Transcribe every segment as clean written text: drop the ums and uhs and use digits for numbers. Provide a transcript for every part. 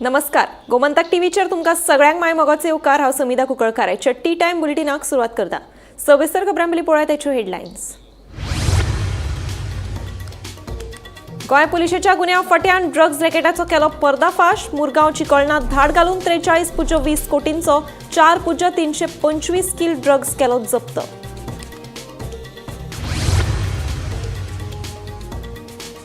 नमस्कार, गोमंतक टीव्हीचेर तुमकां सगळ्यांक माय मोगाचो येवकार. हांव समिधा कुंकळकार. आयच्या टी टायम बुलेटिनाक सुरवात करता. सविस्तर खबरां पयलीं पळोवया त्याच्यो हेडलायन्स. गोंय पुलिशेच्या गुन्यांव फांट्यान ड्रग्ज रॅकेटाचो केलो पर्दाफाश. मुरगांव चिकोळणात धाड घालून 43.20 कोटींचो 4.325 कील ड्रग्ज केलो जप्त.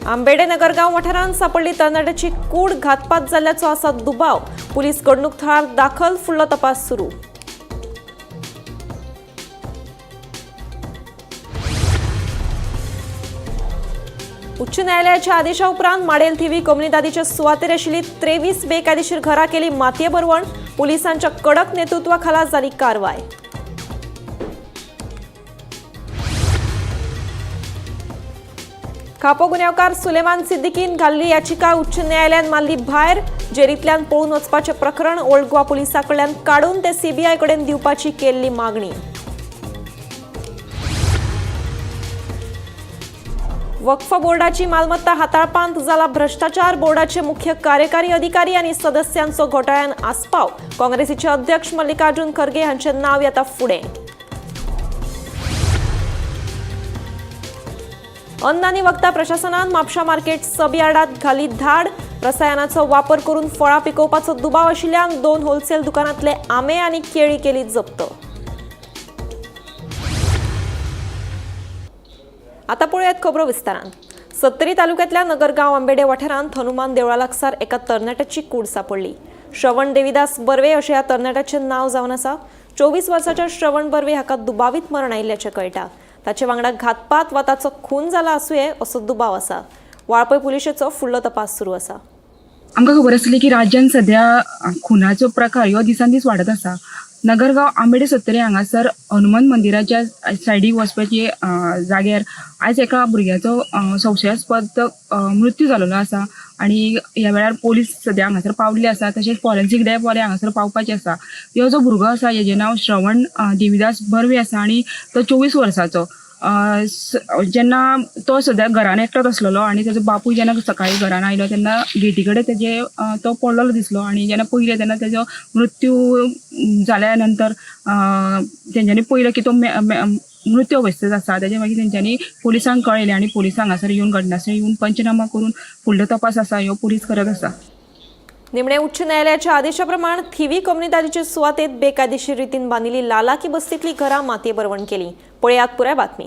आंबेडे नगरगांव वाठारांत सापडली तरणाट्याची कूड. घातपात जाल्ल्याचो आसा दुबाव. पुलीस घडणूक थळार दाखल, फुडलो तपास सुरू. उच्च न्यायालयाच्या आदेशा उपरांत माडेल थिवी कोमुनिदादीच्या सुवातेर आशिल्ली 23 बेकायदेशीर घरां केली मातये भरवण. पुलिसांच्या कडक नेतृत्वाखाला जाली कारवाय. खापो गुन्यांवकार सुलेमान सिद्दीकीन घाल्ली याचिका उच्च न्यायालयान मारली भायर. जेरींतल्यान पळून वचपाचें प्रकरण ओल्ड गोवा पुलिसां कडल्यान काडून ते सीबीआय कडेन दिवपाची केल्ली मागणी. वक्फ बोर्डाची मालमत्ता हाताळपांत जाला भ्रष्टाचार. बोर्डाचे मुख्य कार्यकारी अधिकारी आनी सदस्यांचो घोटाळ्यान आस्पाव. काँग्रेसीचे अध्यक्ष मल्लिकार्जुन खरगे हांचें नांव येता फुडें. अन्न आनी वखदां प्रशासनान म्हापशा मार्केट सब यार्डात घाली धाड. रसायनाचो वापर करून फळां पिकोवपाचो दुबाव आशिल्ल्यान 2 होलसेल दुकानांतले आंबे आनी केळी केली जप्त. आता पळोवयात खबरो विस्तारान. सत्तरी तालुक्यातल्या नगरगांव आंबेडे वाठारांत हनुमान देवळा लागसार एका तरणाट्याची कूड सापडली. श्रवण देविदास बर्वे अशें ह्या तरणाट्याचें नांव जावन आसा. 24 वर्साच्या श्रवण बर्वे हाका दुबावीत मरण आयिल्ल्याचें कळटा. ताचे वांगडा घातपात वा ताचो खून जाला आसुये असो दुबाव आसा. वाळपय पुलिशेचो फुडलो तपास सुरू आसा. आमकां खबर आसली की राज्यान सध्या खुनाचो प्रकार ह्यो दिसान दीस वाडत आसा. नगरगांव आंबेडे सत्तरी हांगासर हनुमान मंदिराच्या सायडीक वचपाची जाग्यार आयज एका भुरग्याचो संशयास्पद मृत्यू जाल्लो आसा आनी ह्या वेळार पोलीस सद्या हांगासर पावल्ले आसा. तशेंच फॉरेन्सीक लॅब वाले हांगासर पावपाचे आसा. ह्यो जो भुरगो आसा हेजें नांव श्रवण देविदास बर्वे आसा आनी तो 24 वर्साचो. जेन्ना तो सद्या घरान एकटोच आसलेलो आनी तेजो बापूय जेन्ना सकाळी घरान आयलो तेन्ना गेटी कडेन तेजे तो पडलेलो दिसलो आनी जेन्ना पयलें तेन्ना तेजो मृत्यू जाल्या नंतर तेंच्यांनी पयलें की तो मृत्यू अवस्थेंत आसा. तेजे मागीर तेंच्यांनी पुलिसांक कळयलें आनी पुलिसां हांगासर येवन घटनास्थळार येवन पंचनामा करून फुडलो तपास आसा ह्यो पुलीस करत आसा. निमणे उच्च न्यायालयाच्या आदेशाप्रमाण थिवी कोमुनिदादीचे सुवातेत बेकायदेशीर रितीन बांदिल्ली लालाकी बस्तीतली घरां मातये भरवण केली. पळयात पुराय बातमी.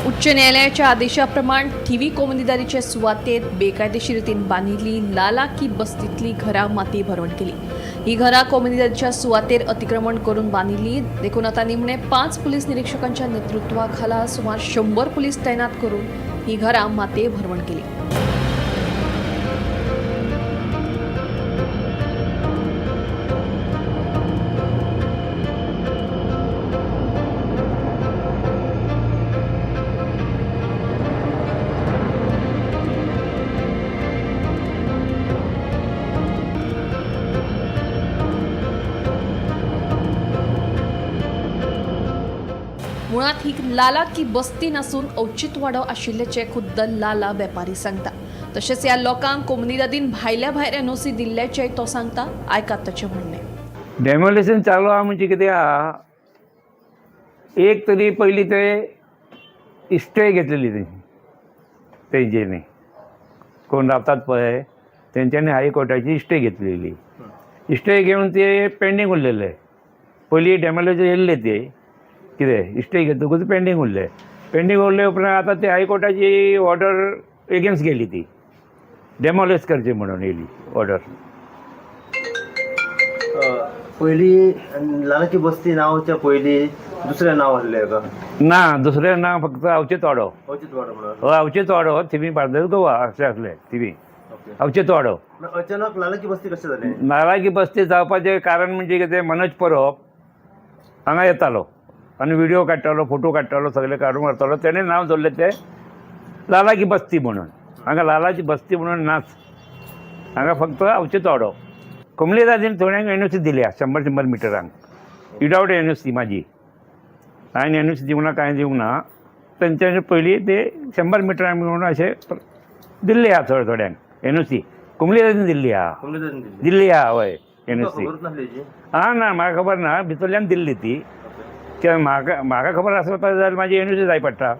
उच्च न्यायालयाच्या आदेशाप्रमाण थिवी कोमुनिदादीचे सुवातेत बेकायदेशीर रितीन बांदिल्ली लालाकी बस्तीतली घरां माती भरवण केली. ही घरां कोमुनिदादीच्या सुवातेर अतिक्रमण करून बांदिल्ली देखून आतां निमणे 5 पुलीस निरीक्षकांच्या नेतृत्वाखाला सुमार 100 पुलीस तैनात करून ही घरां मातये भरवण केली. मुळात ही लाला की बस्ती नासून अवचितवाडो आशिल्ल्याचें खुद्द लाला वेपारी सांगता. तशेंच ह्या लोकांक कोमुनिदादीन भायल्या भायर एनओसी दिल्ल्याचेंय तो सांगता. आयकात ताचें म्हणणें. डेमोलिशन चालू आहा म्हणजे कितें आहा, एक तरी पयलीं ते स्टे घेतलेली तेंच्यांनी कोण रावतात पळय तेंच्यांनी हायकोर्टाची स्टे घेतलेली. स्टे घेवन ते पेंडींग उरलेले. पयलीं डेमोलिशन येयल्ले ते कितें स्टे घेतकूच पेंडींग उरले. पेंडींग उरले उपरांत आतां ते हायकोर्टाची ऑर्डर एगेन्स्ट गेली, ती डेमोलिश करची म्हणून येयली ऑर्डर. पयलीं लालाची बस्ती नांवच्या पयलीं दुसरें नांव आसलें हेका? ना, दुसरें ना, फक्त अवचीत वाडो. अवचीत वाडो म्हणून. हय, अवचीत वाडो, थिवी बार्देस गोवा अशें आसलें थिवी. अवचीत वाडो. अचानक लालाकी बस्ती कशें जालें? नालायकी बस्ती जावपाचें कारण म्हणजे कितें, मनोज परब हांगा येतालो आनी व्हिडियो काडटालो, फोटो काडटालो, सगळें काडून व्हरतालो. तेणें नांव दवरलें तें लालाकी बस्ती म्हणून. हांगा लालाची बस्ती म्हणून नाच, हांगा फक्त अवचीत वाडो. कमलेदादीन थोड्यांक एनओसी दिल्या 100 100 मिटरांक विदावट एनओसी. म्हाजी हांवें एनओसी दिवंक ना, कांय दिवंक ना. तेंच्यानी पयलीं ते 100 मिटरांक म्हणून अशें दिल्ली आहा थोड्या थोड्यांक एनओसी, कमलेदादीन दिल्ली आहा. कमलेदादीन दिल्ली? दिल्ली आहा, हय, तुमकां एनओसी. खबरूच नासली हेजी? आं, ना, म्हाका खबर ना, भितरल्यान दिल्ली ती. कित्याक म्हाका खबर आसपा जाल्यार म्हाजी एनओसी जाय पडटा.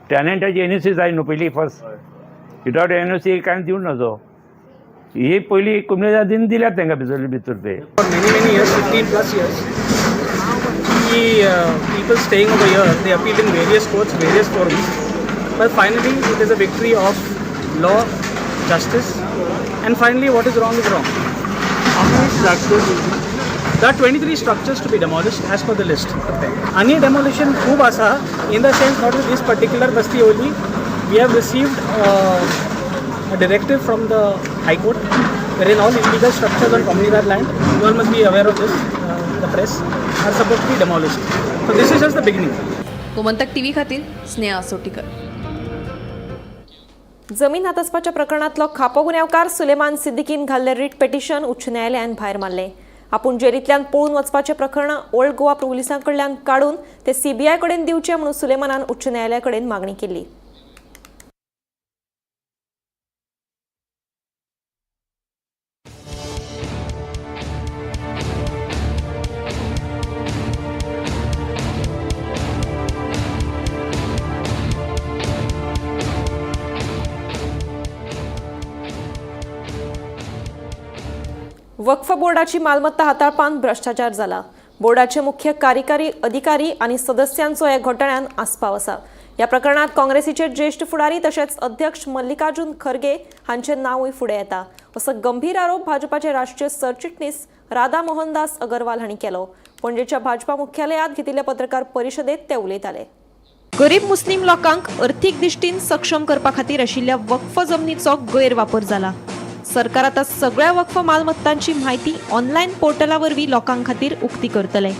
टॅनंटाची एनओसी जाय न्हू पयलीं फर्स्ट. विदावट एनओसी कांय दिवं नजो. ही पयलीं कमलेदादीन दिल्यात तांकां भितर भितर ते. For many, many years, 15 plus years, the people staying over here, they appealed in various courts, various forums. But finally, it is a victory of law, justice, and finally, what is wrong is wrong. How many structures will be? There are 23 structures to be demolished as per the list. Ani demolition खूब आसा, in the sense not with this particular basti only. We have received a directive from the High Court wherein all illegal structures on Comunidad land, you all must be aware of this, the press, are supposed to be demolished. So this is just the beginning. Gomantak TV खातीर स्नेहा सोटीकर. जमीन हातासपाच्या प्रकरणातलो खापो गुन्यांवकार सुलेमान सिद्दीकीन घाल्ले writ petition उच्च न्यायालयान भायर मारलें. आपूण जेलींतल्यान पळून वचपाचें प्रकरण ओल्ड गोवा पुलिसां कडल्यान काडून ते सीबीआय कडेन दिवचें म्हणून सुलेमानान उच्च न्यायालया कडेन मागणी केली. वक्फ बोर्डाची मालमत्ता हाताळपांत भ्रष्टाचार जाला. बोर्डाचे मुख्य कार्यकारी अधिकारी आनी सदस्यांचो ह्या घोटाळ्यांत आस्पाव आसा. ह्या प्रकरणात काँग्रेसीचे ज्येश्ठ फुडारी तशेंच अध्यक्ष मल्लिकार्जुन खरगे हांचें नांवूय फुडें येता असो गंभीर आरोप भाजपाचे राष्ट्रीय सरचिटणीस राधा मोहनदास अगरवाल हांणी केलो. पणजेच्या भाजपा मुख्यालयात घेतिल्ल्या पत्रकार परिशदेत ते उलयताले. गरीब मुस्लीम लोकांक अर्थीक दृश्टीन सक्षम करपा खातीर आशिल्ल्या वक्फ जमनीचो गैरवापर जाला. सरकार आता सगळ्या वक्फ मालमत्तांची म्हायती ऑनलायन पोर्टला वरवीं लोकां खातीर उक्ती करतले.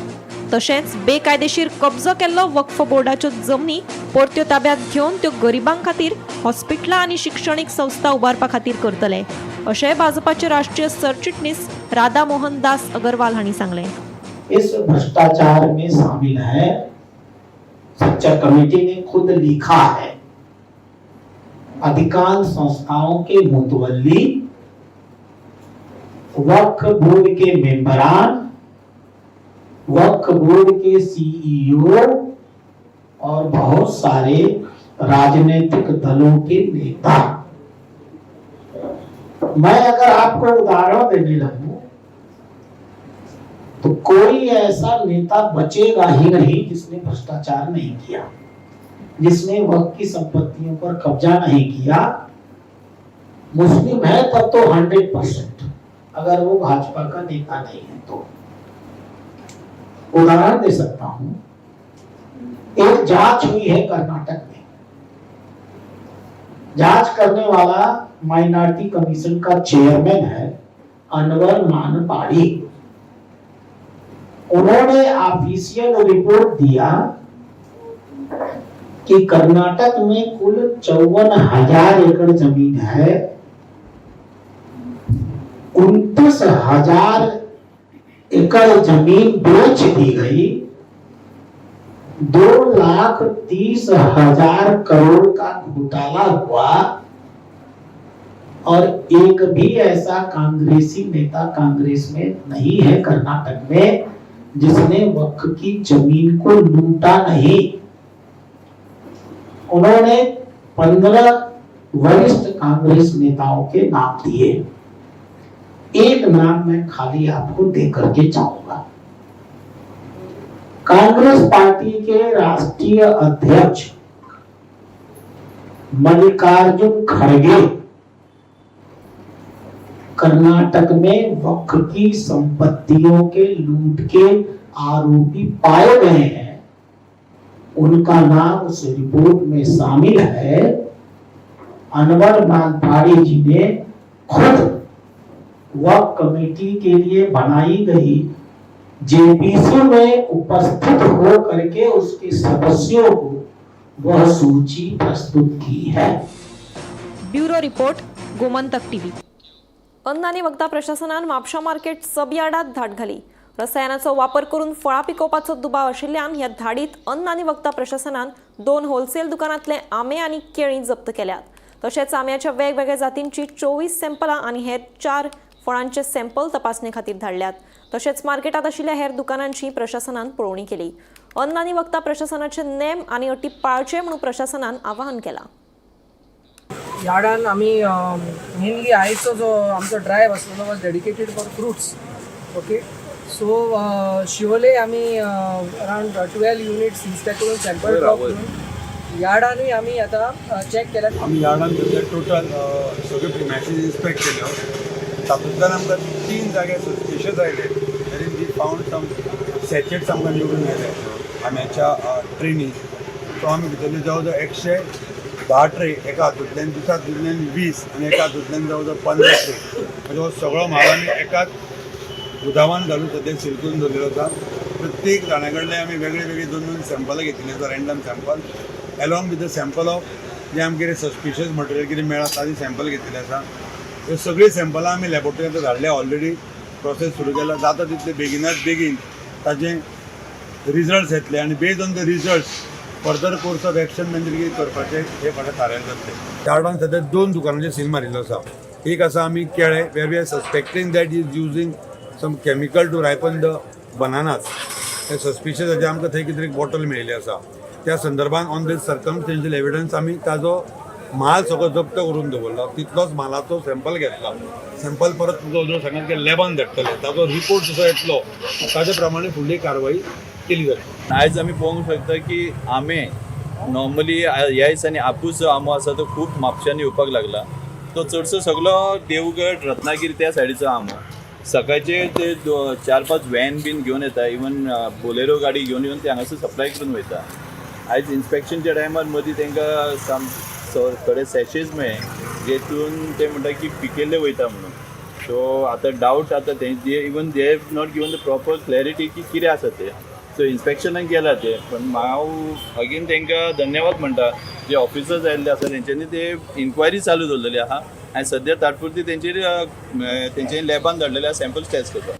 तशेंच बेकायदेशीर कब्जो केल्लो वक्फ बोर्डाच्यो जमनी परत्यो ताब्यात घेवन त्यो गरिबां खातीर हॉस्पिटलां आनी शिक्षणीक संस्था उबारपा खातीर करतले अशें भाजपाचे राष्ट्रीय सरचिटणीस राधा मोहन दास अगरवाल हांणी सांगलें. इस भ्रष्टाचार में शामिल है, सच्चर कमेटी ने खुद लिखा है. अधिकांश संस्थाओं के मुतवल्ली, वक्फ बोर्ड के मेंबरान, वक्फ बोर्ड के सीईओ और बहुत सारे राजनीतिक दलों के नेता. मैं अगर आपको उदाहरण देने लगूं तो कोई ऐसा नेता बचेगा ही नहीं जिसने भ्रष्टाचार नहीं किया, जिसने वक्फ की संपत्तियों पर कब्जा नहीं किया. मुस्लिम है तब तो 100%, अगर वो भाजपा का नेता नहीं है तो. उदाहरण दे सकता हूं, एक जांच हुई है कर्नाटक में. जांच करने वाला माइनॉरिटी कमीशन का चेयरमैन है अनवर मानपाड़ी. उन्होंने ऑफिशियल रिपोर्ट दिया कि कर्नाटक में कुल 54,000 एकड़ जमीन है, 29,000 एकड़ जमीन बेच दी गई, 2,30,000 करोड़ का घोटाला हुआ और एक भी ऐसा कांग्रेसी नेता कांग्रेस में नहीं है कर्नाटक में जिसने वक्फ की जमीन को लूटा नहीं. उन्होंने 15 वरिष्ठ कांग्रेस नेताओं के नाम दिए. एक नाम मैं खाली आपको दे करके जाऊंगा. कांग्रेस पार्टी के राष्ट्रीय अध्यक्ष मल्लिकार्जुन खड़गे कर्नाटक में वक्फ की संपत्तियों के लूट के आरोपी पाए गए हैं. उनका नाम उस रिपोर्ट में शामिल है। अनवर मालपाणी जी ने खुद वक्फ कमेटी के लिए बनाई गई जेपीसी में उपस्थित हो करके उसके सदस्यों को वह सूची प्रस्तुत की है। Bureau report, Gomantak TV. अन्न आनी वखदां प्रशासनान म्हापशा मार्केट सब यार्डात धाड घाली। रसायनाचो वापर करून फळां पिकोवपाचो दुबाव आशिल्ल्यान ह्या धाडीत अन्न आनी वखदां प्रशासनान 2 होलसेल दुकानांतले आंबे आनी केळीं जप्त केल्यात। तशेंच आंब्याच्या वेगवेगळ्या जातींची 24 सॅम्पलां आनी हेर 4 फळांचे सॅम्पल तपासणे खातीर धाडल्यात। तशेंच मार्केटात आशिल्ल्या हेर दुकानांची प्रशासनान पळोवणी केली। अन्न आनी वखदां प्रशासनाचे नेम आनी अटी पाळचे म्हणून प्रशासनान आवाहन केलां। यार्डान आमी मेनली आयचो जो आमचो ड्रायव्ह आसलेलो was dedicated for fruits. Okay, so Siolim आमी अरावंड 12 युनिट्स इन्स्पेक्ट करून सॅम्पल ड्रॉप करून यार्डानूय आमी आतां चॅक केल्या। आमी यार्डान सद्या टोटल सगळे प्रिमायसीस इन्स्पेक्ट केल्यो, तातूंतल्यान आमकां 3 जाग्यार सस्पिशियस आयले. तरी we found some sachets आमकां निवडून आयले आंब्याच्या ट्रेनी. सो आमी भितरले जवळ जवळ 110 ट्रे, एका हातूंतल्यान, दुसऱ्या हातूंतल्यान 20 आनी एका हातूंतल्यान जवळ जवळ 15 ट्रे, म्हणजे हो सगळो म्हाल आमी एकाच गुदावान घालून सद्या सील करून दवरलेलो आसा. प्रत्येक जाणा कडल्यान आमी वेगळे वेगळे 2-2 सॅम्पलां घेतिल्लीं आसा, random sample along with the sample of जें आमकां कितें सस्पिशियस मटेरियल कितें मेळ्ळा ताजें सॅम्पल घेतिल्लें आसा. ह्यो सगळीं सॅम्पलां आमी लॅबोरेटरींत धाडल्या, ऑलरेडी प्रोसेस सुरू केला. जाता तितले बेगिनात बेगीन ताजें रिजल्ट्स येतले आनी based on the results further course of action म्हणजे कितें करपाचें हे फाल्यां थारायलें जातलें. यार्डान सद्या 2 दुकानांचेर सील मारिल्लो आसा. एक आसा आमी केळे, where we are suspecting that is using some chemical to ripen the bananas. ते सस्पिशियस आसा, आमकां थंय कितें तरी बॉटल मेळिल्ली आसा. त्या संदर्भान ऑन the circumstantial evidence आमी ताजो म्हाल सगळो जप्त करून दवरला. तितलोच म्हालाचो सॅम्पल घेतला. सॅम्पल परत जवळ जवळ सांगत की लॅबान धाडटले. ताजो रिपोर्ट जसो येतलो ताजे प्रमाणे फुडली कारवाई केली जातली. आयज आमी पळोवंक शकता की आंबे नॉर्मली ह्या दिसांनी आपूस जो आंबो आसा तो खूब म्हापश्यान येवपाक लागला. तो चडसो सगलो देवगड, रत्नागिरी त्या सायडीचो आंबो. सकाळचे ते 4-5 व्हॅन बीन घेवन येता, इवन बोलेरो गाडी घेवन येवन ते हांगासर सप्लाय करून वयता. आयज इन्स्पेक्शनच्या टायमार मदीं तांकां साम थोडे सॅशेज मेळ्ळे, जेतून ते म्हणटा की पिकेल्ले वयता म्हणून. सो आतां डावट आतां ते even they have not given the proper clarity की कितें आसा तें. सो इन्स्पेक्शनाक गेला ते, पण हांव अगेन तांकां धन्यवाद म्हणटा, जे ऑफिसर्स आयिल्ले आसा तेंच्यांनी ते इन्क्वायरी चालू दवरलेली आहा आनी सद्या तात्पुरती तेंचेर तेंच्यांनी लॅबान धाडलेले आहा सॅम्पल्स टेस्ट करपाक.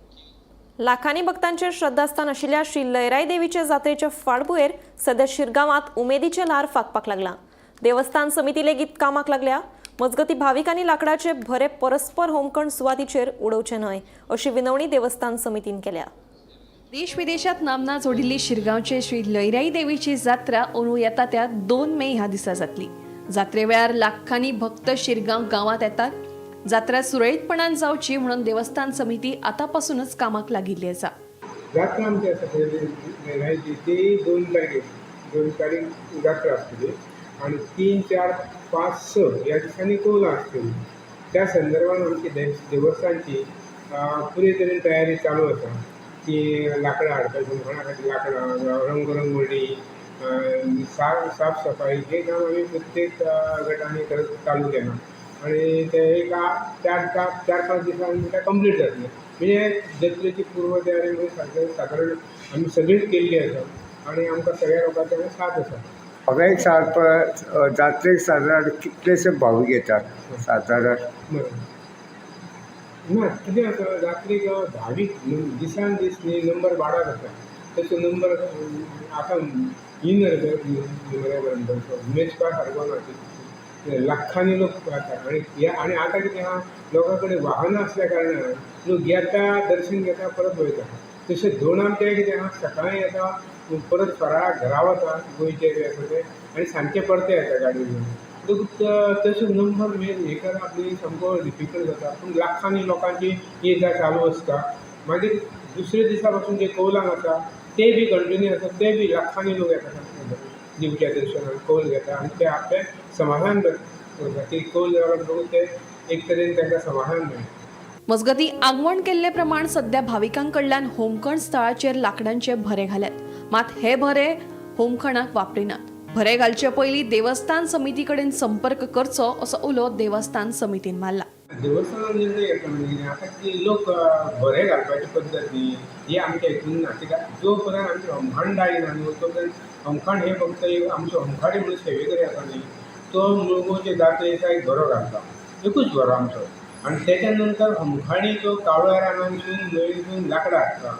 लाखांनी भक्तांचेर श्रद्धास्थान आशिल्ल्या श्री लयराई देवीचे जात्रेचे फाटभुंयेर सध्या शिरगांवांत उमेदीचें ल्हार फांकपाक लागलां. देवस्थान समिती लेगीत कामाक लागल्या. मजगती भाविकांनी लाकडाचे भरे परस्पर होमखण सुवातीचेर उडोवचे न्हय अशी विनवणी देवस्थान समितीन केल्या. देश विदेशात नामना जोडिल्ली शिरगांवचे श्री लयराई देवीची जात्रा अंदू येता त्या 2 मे ह्या दिसा जातली. जात्रे वेळार लाखांनी भक्त शिरगांव गांवांत येतात. जात्रा सुरळीतपणान जावची म्हणून देवस्थान समिती आतांपासूनच कामाक लागिल्ली आसा. जात्रा आमची आसा पळय लयराईची, ती 2 तारखेर, 2 तारीख जात्रा आसतली आनी 3, 4, 5, 6 ह्या दिसांनी कौलां आसतली. त्या संदर्भान आमची देवस्थानची पुरे तरेन तयारी चालू आसा की लाकडां हाडपाची, होमखणा खातीर लाकडां, रंगरंगोळी, साफ सफाई हें काम आमी प्रत्येक गटांनी करत चालू केलां आनी तें एक 4-5 दिसांनी तें कंप्लीट जातलें. म्हणजे जात्रेची पूर्व तयारी म्हणजे सारकें सादारण आमी सगळीच केल्ली आसा आनी आमकां सगळ्या लोकांचो साथ आसा. हांगा एक सारको जात्रेक सादारण कितलेशे भावीक येतात सादारण? बरें ना, कितें आसा, जात्रेक भावीक दिसान दीस न्ही नंबर वाडत आसा. तसो नंबर आतां इन नंबरा मेजपा सारको ना. लाखांनी लोक येता आनी हे आनी आतां कितें आहा, लोकां कडेन वाहनां आसल्या कारणान लोक येता, दर्शन घेता, परत वयता. तशें धोंड आमचें कितें आहा, सकाळीं येता, परत फराळाक घरा वता, गोंयचे जे आसा ते, आनी सांजचे परते येता गाडी घेवन. म्हणटकूच तशें नंबर हे करप न्ही सामको डिफिकल्ट जाता, पूण लाखांनी लोकांची ये जा चालू आसता. मागीर दुसरे दिसा पासून जे कौलांक आसा ते बी कंटिन्यू आसा. ते बी लाखांनी लोक येता देवच्या दर्शनाक, कौल घेता आनी ते आपलें समाधान करता की कौल जालो म्हणटकूच ते एक तरेन तांकां समाधान मेळटा. मजगती, आंगवण केल्ले प्रमाण सध्या भाविकांकडल्यान होमखण स्थळाचेर लाकडांचे भरे घाल्यात. मात हे भरे होमखणाक वापरिनात. भरे घालचे पयलीं देवस्थान समिती कडेन संपर्क करचो असो उलो देवस्थान समितीन मारला. देवस्थानान निर्णय घेतला म्हणजे कितें, आतां कितें लोक भरे घालपाची पद्दत न्ही ही आमच्या हितून ना, कित्याक जो पर्यंत आमचें होमखण जायना न्हू तो पर्यंत होमखण हे फक्त एक आमचो होमखाणी म्हणून सेवेकरी आसा न्ही तो मुळगांवचे जात्रे दिसा एक भरो घालता, एकूच भरो आमचो. आनी तेच्या नंतर होमखाणी जो कावळ्या रानांतसून न्हंयसून लांकडां हाडटा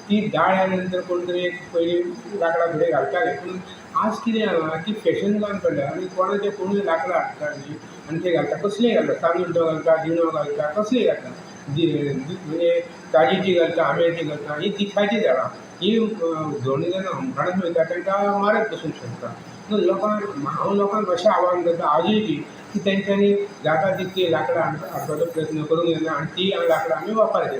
ती दाळ्या नंतर कोण तरी एक पयलीं लांकडां फुडें घालताले. पूण आज कितें जालां की फॅशन जावन पडल्या आनी कोणाचे कोणूय लांकडां हाडटा न्ही आनी ते घालता, कसलेय घालता, तांदूळ घालता, दिणो घालता, कसलेय घालता, म्हणजे काजीची घालता, आंब्याची घालता. ही दिखाची झाडां ही धोणी जेन्ना होमखणांत वयता तांकां मारत बसूंक शकता. न्हू लोकांक हांव लोकांक अशें आव्हान करता आजूय बी की तेंच्यांनी जाता तितकी लांकडां हाडपाचो प्रयत्न करूंक जायना आनी ती लांकडां आमी वापरची.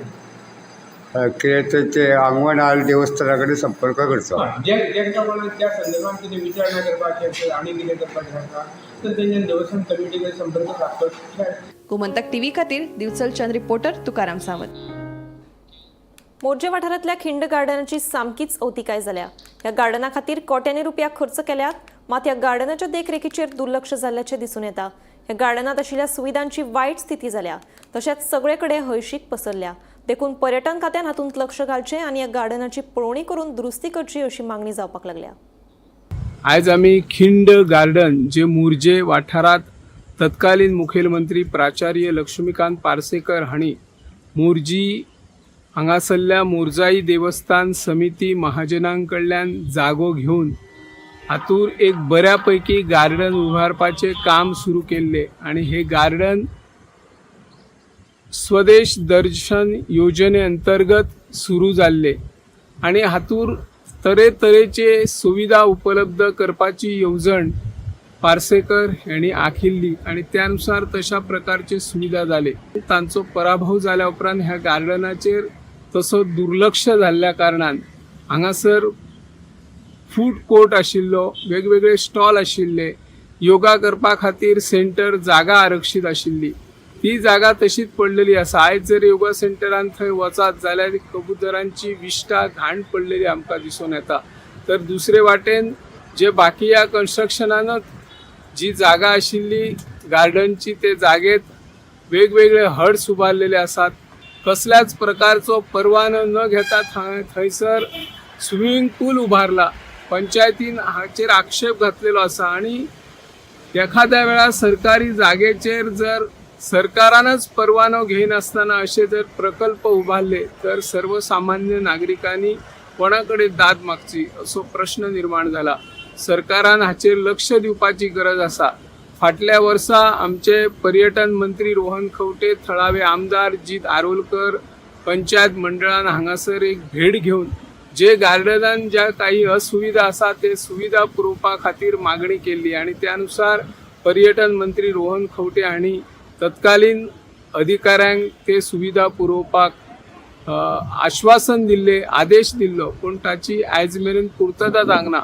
कितें ते आंगवण आल देवस्थाना कडेन संपर्क करचो. जे जेंका कोणाक त्या संदर्भात कितें विचारणा करपाची आसता आनी कितें करपाचें आसता तर तेंच्यानी देवस्थान कमिटी कडेन संपर्क सादचो. गोमंतक टीव्ही खातीर दिवचलच्यान रिपोर्टर तुकाराम सावंत. मोरजे वाठारांतल्या खिंड गार्डनाची सामकीच अवतिकाय जाल्या. ह्या गार्डना खातीर कोट्यांनी रुपया खर्च केल्यात, मात ह्या गार्डनाच्या देखरेखीचेर दुर्लक्ष जाल्ल्याचें दिसून येता. ह्या गार्डनांत आशिल्ल्या सुविधांची वायट स्थिती जाल्या, तशेंच सगळे कडेन हळशीक पसरल्या. देखून पर्यटन खात्यान हातूंत लक्ष घालचें आनी ह्या गार्डनाची पळोवणी करून दुरुस्ती करची अशी मागणी जावपाक लागल्या. आयज आमी खिंड गार्डन जे मुरजे वाठारांत तत्कालीन मुखेलमंत्री प्राचार्य लक्ष्मीकांत पार्सेकर हांणी मुरजी हांगासरल्या मुरजाई देवस्थान समिती महाजनां कडल्यान जागो घेवन हातूर एक बऱ्या पैकी गार्डन उबारपाचें काम सुरू केल्लें आनी हे गार्डन स्वदेश दर्शन योजने अंतर्गत सुरू जाल्ले आनी हातूर तरेतरेचे सुविधा उपलब्ध करपाची येवजण पार्सेकर हांणी आखिल्ली आनी त्या नुसार तशा प्रकारचे सुविधा जाले. तांचो पराभव जाल्या उपरांत ह्या गार्डनाचेर तसो दुर्लक्ष जाल्ल्या कारणान हांगासर फूड कोर्ट आशिल्लो, वेगवेगळे स्टॉल आशिल्ले, योगा करपा खातीर सेंटर जागा आरक्षीत आशिल्ली, ती जागा तशीच पडलेली आसा. आयज जर योगा सेंटरान थंय वचात जाल्यार कबुतरांची विश्ठा घाण पडलेली आमकां दिसून येता. तर दुसरे वाटेन जे बाकी ह्या कन्स्ट्रक्शनानच जी जागा आशिल्ली गार्डनची ते जागेत वेगवेगळे हट्स उबारलेले आसात. कसल्याच प्रकारचो परवानो न घेता थंयसर स्विमींग पूल उबारला. पंचायतीन हाचेर आक्षेप घातलेलो आसा आनी एखाद्या वेळार सरकारी जागेचेर जर सरकारानच परवानो घेयनासतना अशे जर प्रकल्प उबारले तर सर्वसामान्य नागरिकांनी कोणा कडेन दाद मागची असो प्रश्न निर्माण जाला. सरकारान हाचेर लक्ष दिवपाची गरज आसा. फाटल्या वर्सा आमचे पर्यटन मंत्री रोहन खंवटे, थळावे आमदार जीत आरोलकर, पंचायत मंडळान हांगासर एक भेट घेवन जे गार्डनान ज्या काही असुविधा आसा ते सुविधा पुरोवपा खातीर मागणी केल्ली आनी त्या नुसार पर्यटन मंत्री रोहन खंवटे हांणी तत्कालीन अधिकाऱ्यांक ते सुविधा पुरोवपाक आश्वासन दिल्ले, आदेश दिल्लो, पूण ताची आयज मेरेन पुर्तता जावंक ना.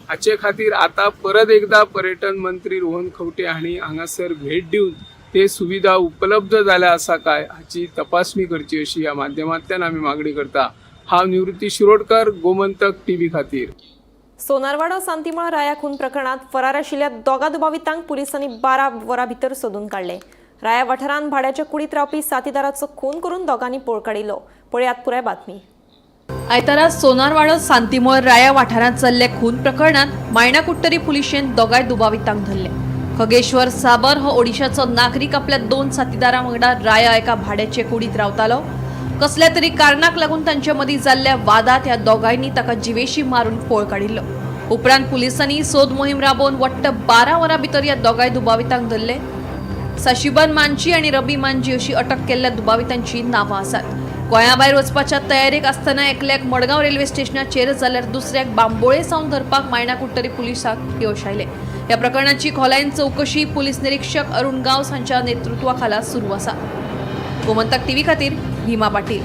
हाचे खातीर आतां परत एकदां पर्यटन मंत्री रोहन खंवटे हांणी हांगासर भेट दिवन ते सुविधा उपलब्ध जाल्या आसा काय हाची तपासणी करची अशी ह्या माध्यमांतल्यान आमी मागणी करता. हांव निवृत्ती शिरोडकर, गोमंतक टीव्ही खातीर. सोनारवाडो सांतीमळ राया खून प्रकरणात फरार आशिल्ल्या दोगा दुबावितांक पुलिसांनी 12 वरां भितर सोदून काडले. राया वाठारांत भाड्याच्या कुडीत रावपी साथीदाराचो खून करून दोगांनी पळ काडिल्लो. पळयात पुराय बातमी. आयतारा सोनारवाडो सांतीमळ राया वाठारांत चल्ले खून प्रकरणात मायणा-कुडटरी पुलिशेन दोगांय दुबावितांक धरले. खगेश्वर साबर हो ओडिशाचो नागरीक आपल्या 2 साथीदारां वांगडा राया एका भाड्याचे कुडीत रावतालो. कसल्या तरी कारणाक लागून तांचे मदीं जाल्ल्या वादांत ह्या दोगांयनी ताका जिवेशी मारून पळ काडिल्लो. उपरांत पुलिसांनी सोद मोहीम राबोवन वट्ट 12 वरां भितर ह्या दोगांय दुबावितांक धरले. साशिबन मांजी आनी रबी मांजी अशी अटक केल्ल्या दुबावितांची नांवां आसात. गोंया भायर वचपाच्या तयारेक आसतना एकल्याक मडगांव रेल्वे स्टेशनाचेर जाल्यार दुसऱ्याक बांबोळे सावन धरपाक मायणा-कुडटरी पुलिसांक यश आयलें. ह्या प्रकरणाची खोलायेन चवकशी पुलीस निरीक्षक अरुण गांवस हांच्या नेतृत्वाखाला सुरू आसा. गोमंतक टीव्ही खातीर भीमा पाटील.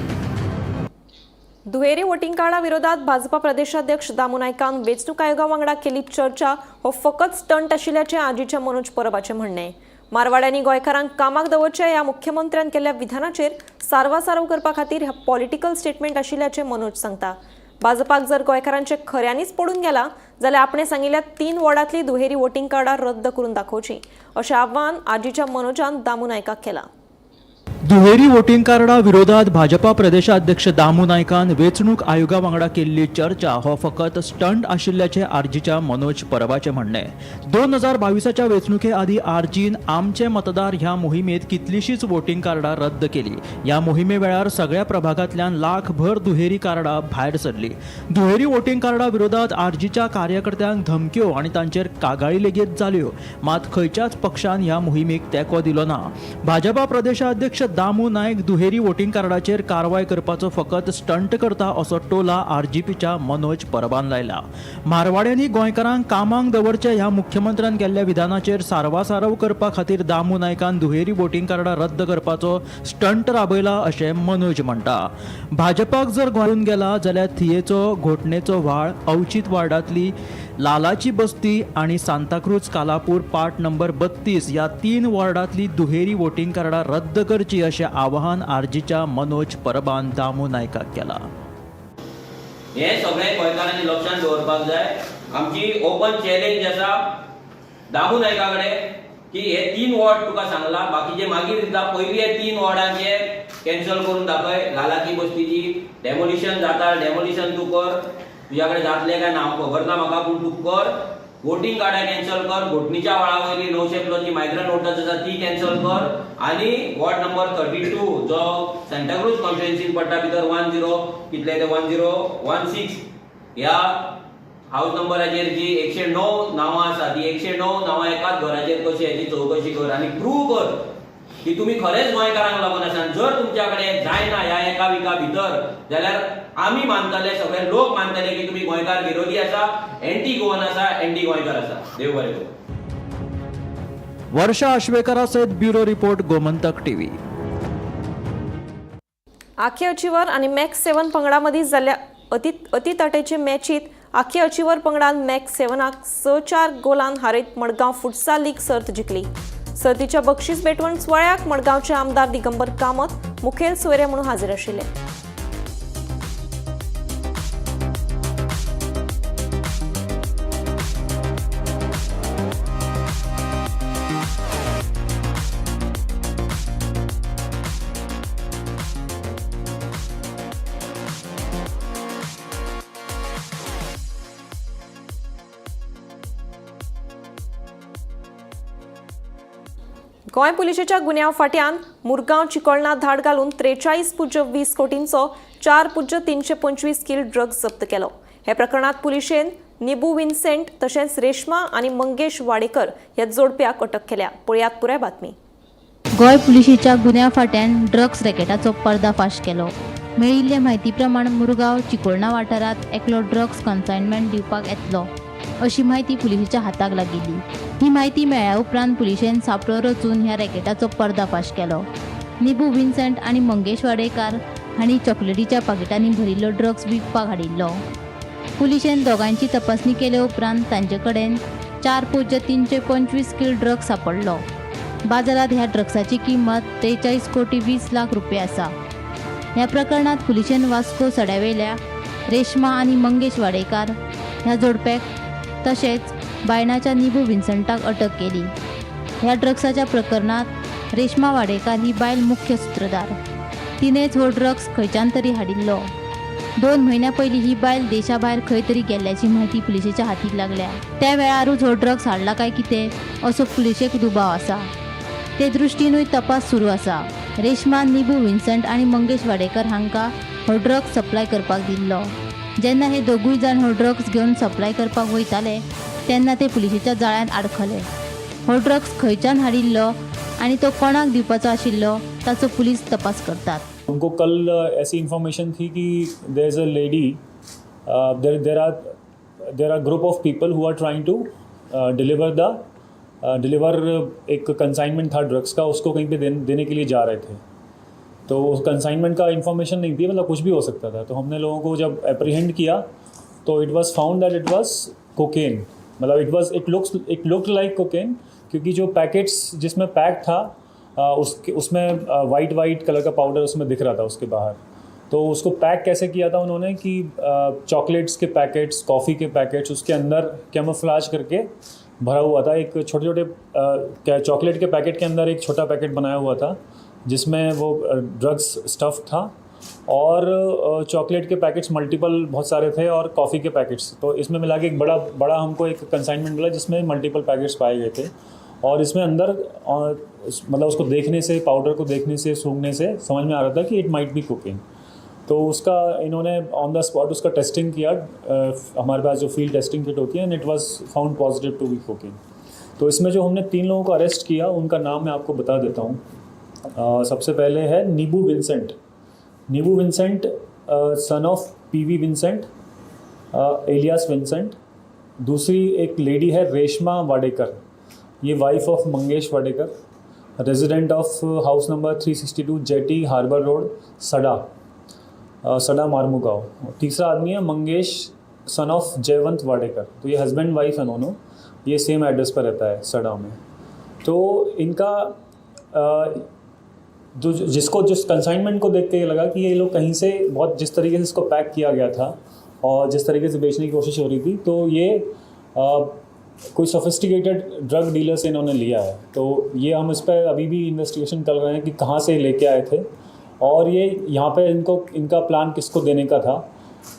दुहेरी वोटिंग कार्डा विरोधात भाजपा प्रदेशाध्यक्ष दामू नायकान वेंचणूक आयोगा वांगडा केल्ली चर्चा हो फकत स्टंट आशिल्ल्याचें आजीच्या मनोज परबाचें म्हणणें. मारवाड्यांनी गोंयकारांक कामाक दवरचे ह्या मुख्यमंत्र्यान केल्ल्या विधानाचेर सारवासारव करपा खातीर ह्या पॉलिटिकल स्टेटमेंट आशिल्ल्याचें मनोज सांगता. भाजपाक जर गोंयकारांचें खऱ्यांनीच पडून गेलां जाल्यार आपणे सांगिल्ल्या 3 वॉर्डांतली दुहेरी वोटींग कार्डां रद्द करून दाखोवची अशें आव्हान आरजीच्या मनोजान दामू नायकाक केलां. दुहेरी वोटींग कार्डा विरोधात भाजपा प्रदेशाध्यक्ष दामू नायकान वेंचणूक आयोगा वांगडा केल्ली चर्चा हो फकत स्टंट आशिल्ल्याचें आरजीच्या मनोज परबाचें म्हणणें. 2022च्या वेंचणुके आदीं आरजीन आमचे मतदार ह्या मोहिमेंत कितलीशींच वोटींग कार्डां रद्द केली. ह्या मोहिमे वेळार सगळ्या प्रभागांतल्यान लाखभर दुहेरी कार्डां भायर सरली. दुहेरी वोटींग कार्डा विरोधात आरजीच्या कार्यकर्त्यांक धमक्यो आनी तांचेर कागाळी लेगीत जाल्यो. मात खंयच्याच पक्षान ह्या मोहिमेक तेंको दिलो ना. भाजपा प्रदेशाध्यक्ष दामू नायक दुहेरी वोटींग कार्डाचेर कारवाय करपाचो फकत स्टंट करता असो टोला आरजीपीच्या मनोज परबान लायला. मारवाड्यांनी गोंयकारांक कामाक दवरचे ह्या मुख्यमंत्र्यान केल्ल्या विधानाचेर सारवासारव करपा खातीर दामू नायकान दुहेरी वोटींग कार्डां रद्द करपाचो स्टंट राबयला अशें मनोज म्हणटा. भाजपाक जर गोंयून गेला जाल्यार थियेचो घोटणेचो व्हाळ, अवचीत वार्डांतली लालाची बस्ती आनी सांताक्रूज कालापूर पार्ट नंबर 32 ह्या 3 वॉर्डांतली दुहेरी वोटींग कार्डां रद्द करची अशें आवाहन आरजीच्या मनोज परबान दामू नायकाक केलां. हे सगळें गोंयकारांनी लक्षांत दवरपाक जाय. आमची ओपन चॅलेंज आसा दामू नायका कडेन की हे 3 वॉर्ड तुका सांगला, बाकीचे मागीर दिता, पयली हे 3 वॉर्डांचे कॅन्सल करून दाखय. लालाची बस्तीची डेमोलिशन जाता, डेमोलिशन तूं कर, तुज्या कडेन जातलें काय ना खबर ना म्हाका, पूण तूं कर. वोटींग कार्डां कॅन्सल कर, घोटणीच्या व्हाळा वयली 900 प्लस मायग्रंट वोटर्स आसा ती कॅन्सल कर आनी वॉर्ड नंबर 32 जो सांताक्रूज कॉन्स्टिट्युएन्सीन पडटा भितर 10 कितले ते 1016 ह्या हावस नंबराचेर जी 109 नांवां आसा ती 109 नांवां एकाच घराचेर कशी हेची चवकशी कर आनी प्रूव कर की तुमी खरेंच गोंयकारांक लागून आसा. जर तुमच्या कडेन जायना ह्या एका विका भितर जाल्यार आमी मानतले, सगळे लोक मानतले की तुमी गोंयकार विरोधी आसा, एंटी गोवन आसा, एंटी गोंयकार आसा. देव बरें करूं. वर्षा आश्वेकरा सयत ब्युरो रिपोर्ट, गोमंतक टीव्ही. आखे अचिवर आनी मॅक्स 7 पंगडा मदीं जाल्ल्या अतितटेचे मॅचीत आखे अचिवर पंगडान मॅक्स 7क 6-4 गोलान हारयत मडगांव फुटसाल लीग सर्त जिखली. सर्तीच्या बक्षीस भेटवण सुवाळ्याक मडगांवचे आमदार दिगंबर कामत मुखेल सोयरे म्हणून हाजीर आशिल्ले. गोंय पुलिशेच्या गुन्यांव फाट्यान मुरगांव चिकोळणा धाड घालून 43.20 कोटींचो 4.325 किल ड्रग्ज जप्त केलो. हे प्रकरणात पुलिशेन निबू विन्सेंट तशेंच रेश्मा आनी मंगेश वाडेकर ह्या जोडप्याक अटक केल्या. पळयात पुराय बातमी. गोंय पुलिशेच्या गुन्यांव फाट्यान ड्रग्ज रॅकेटाचो पर्दाफाश केलो. मेळिल्ले म्हायती प्रमाण मुरगांव चिकोळणा वाठारांत एकलो ड्रग्ज कन्सायनमेंट दिवपाक येतलो अशी म्हायती पुलिशेच्या हाताक लागिल्ली. ही म्हायती मेळ्ळ्या उपरांत पुलिशेन सांपळो रचून ह्या रॅकेटाचो पर्दाफाश केलो. निबू विन्सेंट आनी मंगेश वाडेकार हांणी चॉकलेटीच्या पाकिटांनी भरिल्लो ड्रग्ज विकपाक हाडिल्लो. पुलिशेन दोगांयची तपासणी केले उपरांत तांचे कडेन 4.325 किल ड्रग्ज सांपडलो. बाजारांत ह्या ड्रग्साची किंमत 43 कोटी 20 लाख रुपया आसा. ह्या प्रकरणात पुलिशेन वास्को सड्यावेल्या रेश्मा आनी मंगेश वाडेकार ह्या जोडप्याक तशेंच बायणाच्या निबू विन्संटाक अटक केली. ह्या ड्रग्साच्या प्रकरणात रेश्मा वाडेकार ही बायल मुख्य सूत्रधार. तिणेच हो ड्रग्स खंयच्यान तरी हाडिल्लो. 2 म्हयन्या पयलीं ही बायल देशा भायर खंय तरी गेल्ल्याची म्हायती पुलिशेच्या हातीक लागल्या. त्या वेळारूच हो ड्रग्स हाडला काय कितें असो पुलिशेक दुबाव आसा. ते दृश्टीनूय तपास सुरू आसा. रेश्मा, निबू विन्संट आनी मंगेश वाडेकर हांकां हो ड्रग्स सप्लाय करपाक दिल्लो. जेन्ना हे दोगूय जाण हो ड्रग्स घेवन सप्लाय करपाक वयताले तेन्ना ते पुलिशेच्या जाळ्यांत आडखले. हो ड्रग्स खंयच्यान हाडिल्लो आनी तो कोणाक दिवपाचो आशिल्लो ताचो पुलीस तपास करतात. उनको कल ऐसी इन्फॉर्मेशन थी कि there is a lady, there are group of people who are trying to deliver the deliver एक कंसाइनमेंट था ड्रग्स का, उसको कहीं पे देने के लिए जा रहे थे. तो उस कंसाइनमेंट का इन्फॉर्मेशन नहीं थी, मतलब कुछ भी हो सकता था. तो हमने लोगों को जब एप्रीहेंड किया तो it was found that it was cocaine. मतलब it looked like cocaine, क्योंकि जो पैकेट्स जिसमें पैक था उसके उसमें वाइट वाइट कलर का पाउडर उसमें दिख रहा था उसके बाहर. तो उसको पैक कैसे किया था उन्होंने कि chocolates K packets, coffee K packets उसके अंदर कैमोफ्लाज करके भरा हुआ था। एक छोटे छोटे चॉकलेट के पैकेट के अंदर एक छोटा पैकेट बनाया हुआ था जिसमें वो ड्रग्स स्टफ था और चॉकलेट के पैकेट्स मल्टीपल बहुत सारे थे और कॉफ़ी के पैकेट्स। तो इसमें मिला के एक बड़ा बड़ा हमको एक कंसाइनमेंट मिला जिसमें मल्टीपल पैकेट्स पाए गए थे। और इसमें अंदर मतलब उसको देखने से, पाउडर को देखने से, सूंघने से समझ में आ रहा था कि it might be cocaine. तो उसका इन्होंने ऑन the spot उसका टेस्टिंग किया, हमारे पास जो फील्ड टेस्टिंग किट होती है, and it was found positive to be cocaine. तो इसमें जो हमने 3 लोगों को अरेस्ट किया उनका नाम मैं आपको बता देता हूँ। सबसे पहले है Nibu Vincent. Nibu Vincent son of PV Vincent alias Vincent. दूसरी एक लेडी है रेशमा वाडेकर, ये wife of Mangesh Wadekar, resident of house number 362 jetty harbour road, Sada Sada Marmugao. तीसरा आदमी है मंगेश सन ऑफ जयवंत वाडेकर। तो ये हस्बैंड वाइफ है दोनों, ये सेम एड्रेस पर रहता है सड़ा में। तो इनका जो जिसको जिस कंसाइनमेंट को देख के ये लगा कि ये लोग कहीं से बहुत, जिस तरीके से इसको पैक किया गया था और जिस तरीके से बेचने की कोशिश हो रही थी, तो ये कोई सोफिस्टिकेटेड ड्रग डीलर से इन्होंने लिया है। तो ये हम इस पर अभी भी इन्वेस्टिगेशन कर रहे हैं कि कहाँ से लेके आए थे और ये यहाँ पे इनको, इनका प्लान किसको देने का था।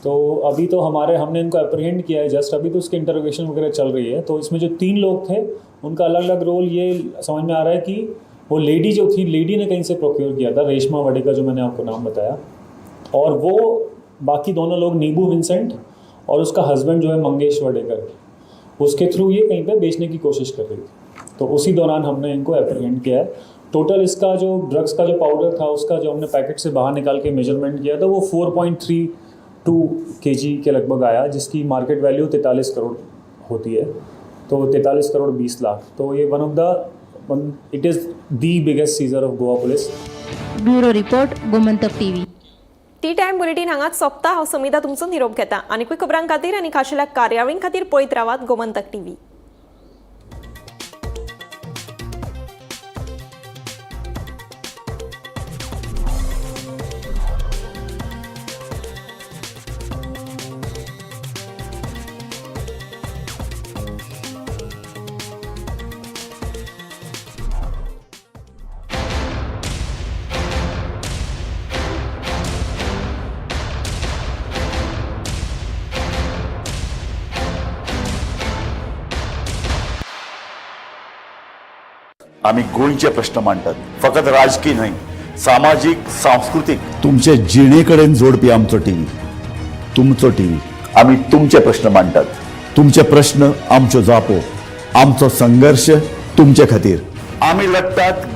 तो अभी तो हमने इनको अप्रीहेंड किया है जस्ट, अभी तो उसकी इंटरोगेशन वगैरह चल रही है। तो इसमें जो 3 लोग थे उनका अलग अलग रोल, ये समझ में आ रहा है कि वो लेडी जो थी, लेडी ने कहीं से प्रोक्योर किया था, रेशमा वाडेकर जो मैंने आपको नाम बताया, और वो बाकी दोनों लोग नीबू विंसेंट और उसका हस्बैंड जो है मंगेश वाडेकर, उसके थ्रू ये कहीं पे बेचने की कोशिश कर रही थी। तो उसी दौरान हमने इनको अप्रीहेंड किया है। टोटल इसका जो ड्रग्स का जो पाउडर था उसका जो हमने पैकेट से बाहर निकाल के मेजरमेंट किया था वो 4.32 kg के लगभग आया, जिसकी मार्केट वैल्यू 43 करोड़ होती है। तो 43 करोड़ 20 लाख। तो ये one of the it is the biggest seizure of Goa police. Bureau report, Gomantak TV. Tea time bulletin हांगाच सोंपता. हांव समिता तुमचो निरोप घेता. आनीकूय खबरां खातीर आनी खाशेल्या कार्यावळीं खातीर पळयत रावात गोमंतक टीव्ही. आम्ही गोंयचे प्रश्न मांडटात, फकत राजकीय न्हय, सामाजीक, सांस्कृतीक, तुमचे जिणे कडेन जोडपी आमचो टीव्ही, तुमचो टीव्ही. आम्ही तुमचे प्रश्न मांडटात, तुमचे प्रश्न आमच्यो जापो, आमचो संघर्श तुमचे खातीर. आम्ही लढतात.